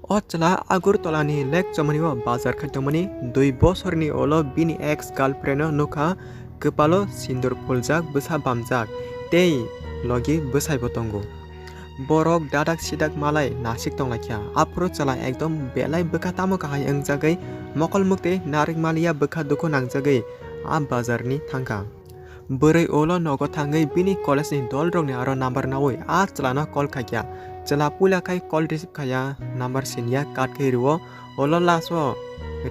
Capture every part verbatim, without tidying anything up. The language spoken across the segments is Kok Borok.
O chwla Agartala ni lek chomani o bazar khai tongmani dui bosorni ulo bini ex girlfriend no nukha kwpalo sindur phuljak bwsa bamjak tei logi bwsaibo tongo. Borok dadak sidak malai nasik tonglaikha. Aphuru chwla ekdom belai bwkha tamo kahai wngjagwi mokol muktwi narik maliya bwkha dukhu nangjagwi a bazar ni thangkha. Bwrwi ulo nogo thangwi bini college ni dol rokni aro number nawi a chwla no call khaikha. Chwla puila khai call receive khaiya, number siniya cut khai rwo, ulo last o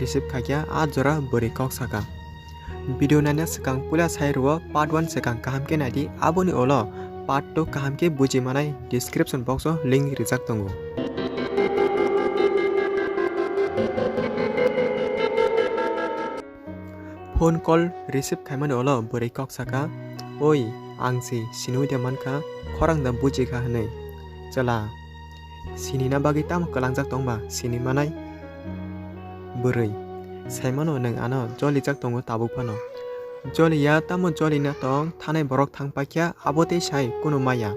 receive khaikha a jora bwrwi kok saka. Video naina swkang puila sai rwo part one swkang kaham khe naidi, aboni ulo part two kaham khe buji manai description box o link rijak tongo. Phone call receive khaimani ulo bwrwi kok saka, "Oi, ang se sinui de mankha, khorang da buji kha," hwnwi. Chwla, "Sinina bagwi tamo kwlangjak tongba sini manai?" Bwrwi, "Saimano nwng ano jolijak tongo tabuk phano." "Joliya, tamo jolina tong, thanai borok thang paikha, abo tei sai kunu maya."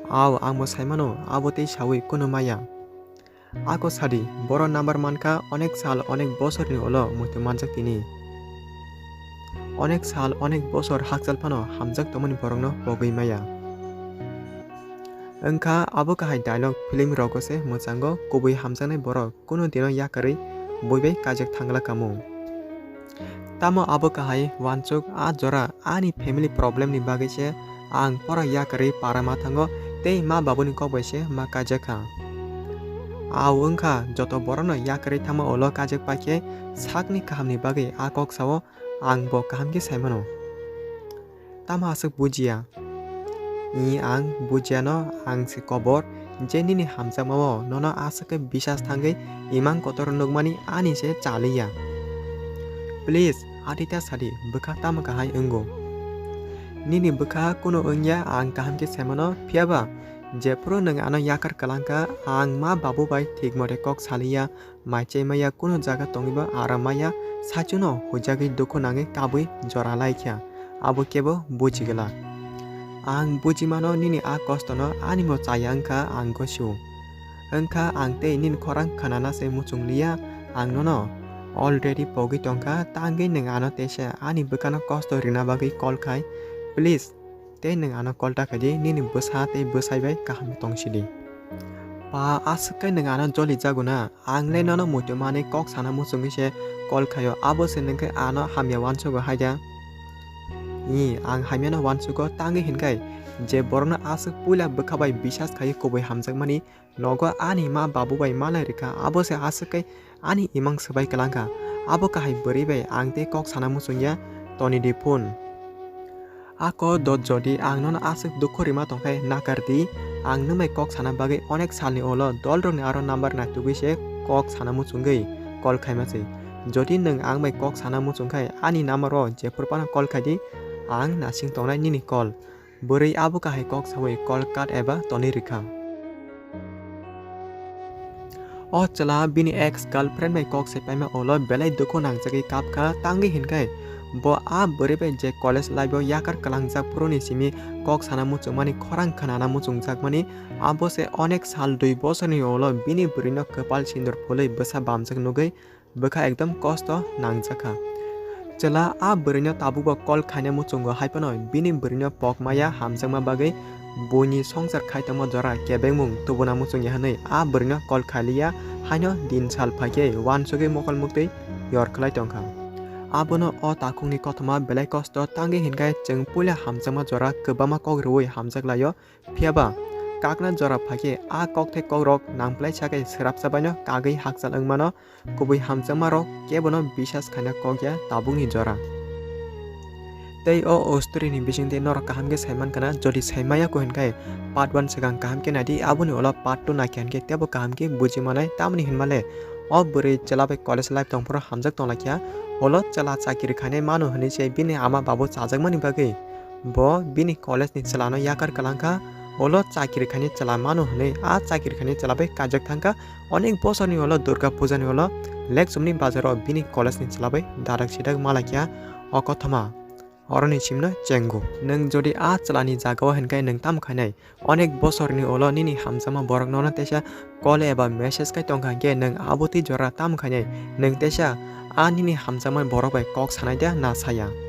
"Aw, angbo saimano, abo tei saui kunu maya." Ako sadi, boro number mankha onek sal, onek bosorni ulo muitu manjak tini. Onek sal, onek bosor hakchal phano hamjak tongmani borokno pogwi maya. Wngkha abo kahai dialogue film rogo se mwchango kubui hamjaknai borok kunu dino yakarwi bui bai kaijak thangla kamung. Tamo abo kahai wansuk a jora ani family problem ni bagwi se ang pora yakarwi para ma thango tei ma babuni kok bai se ma kaijak kha. Aw wngkha joto borokno yakarwi thangma ulo kaijak paikhe sakni kahamni bagwi a kok sao, ang bo kaham khe saimano. Tamo aswk bujiya? I ang bujiya no, ang se kobor je nini hamjakma o nono aswk khe bisas thangwi imang kotor nukmani ani se chaliya. Please, atita sadi, bwkha tamo kahai wngo? Nini bwkha kunu wngya, ang kaham khe saimano, phiyaba jephuru nwng ano yakar kwlangkha, ang ma babu bai thik mote kok saliya, mai chai maya, kunu jaga tongwibo aram maya, saichuno huijagwi dukhu nangwi kabwi jora laikha, abo kebo buji glak. Ang buji mano nini a kostono, ani bo chaya wngkha ang gosiu. Wngkha ang tei nini khorang khwnana se muchung liya, ang nono already pogwi tongkha, tangwi nwng ano teisa ani bwkhano kosto rina bagwi call khai, please. Tei nwng ano call ta khaidi, nini bwsa tei bwsai bai kaham tong sidi. Pa, aswk khe nwng ano joli jago na? Ang le nono muitu manwi kok sana muchungwi se call khaio, abo se nwng khe ano hamya uansugo hai da? I, ang hamyano uansugo, tangwi hinkhai je borokno aswk puila bwkha bai bisas khaiwi kubui hamjakmani, nogo ani ma babu bai malai rikha, abo se aswk khe ani imang swbai kwlangkha. Abo kahai bwrwi bai ang tei kok sana muchungya, toni di phone. Ako dot jodi ang nono aswk dukhu rima tongkhai nakar di, ang nwng bai kok sana bagwi onek salni ulo dolrokni aro number naitugwi se kok sana muchungwi call khaima se. Jodi nwng ang bai kok sana muchungkhai ani number o jephuru phano call khaidi, ang nasing tongnai nini call. Bwrwi abo kahai kok sawi call cut eba tonwi rwkha. O chwla bini ex girlfriend bai kok se paima ulo belai dukhu nangjagwi kapkha, tangwi hinkhai bo a bwrwi bai je college life o yakar kwlangjak phuruni simi kok sana muchungmani, khorang khwnana muchungjakmani, abo se onek sal dui bosorni ulo bini bwrwino kwpal sindur phulwi bwsa bamjak nugwi bwkha ekdom kosto nangjakha. Chwla a bwrwino tabukbo call khaina muchungo, hai phano bini bwrwino pok maya hamjakma bagwi buini swngchar khai tongma jora kebengmung tubuna muchungya hwnwi a bwrwino call khailiya, haino din sal phaikhe uansugwi mokol muktwi yor khlai tongkha. Abono o takhukni kothoma belai kosto, tangwi hinkhai chwng puila hamjakma jora kwbangma kok rwui hamjak laio. Phiyaba kakna jora phaikhe a kokthai kokrok nangplai sakhe swrapsa baino kagwi hakchal wngmano, kubui hamjakmarok kebono bisas khaina kokya tabukni jora. Tei o, o story ni bisingtwi norok kaham khe saimankha na, jodi saimaya kho hinkhai part one swkang kaham khe naidi, aboni ulo part two naikha hinkhe teibo kaham khe buji manai, tamoni hinmale o bwrwi chwla bai college life tongphuru hamjak tonglaikha, ulo chwla chakiri khainai mano hwnwi se bini ama babu chajakmani bagwi. Bo bini college ni chwla no yakar kwlangkha, ulo chakiri khainai chwla mano hwnwi a chakiri khainai chwla bai kaijak thangkha. Onek bosorni ulo Durga Puja ni ulo Lekchumni bazar o bini college ni chwla bai dadak sidak malaikha o kothoma. oroni simno chengo. Nwng jodi a chwlani jagao hinkhe nwng tamo khainai? Onek bosorni ulo nini hamjakma borok nono teisa call eba message khai tongkha hinkhe nwng abo twi jora tamo khainai? Nwng teisa a nini hamjakma borok bai kok sanai da na saya?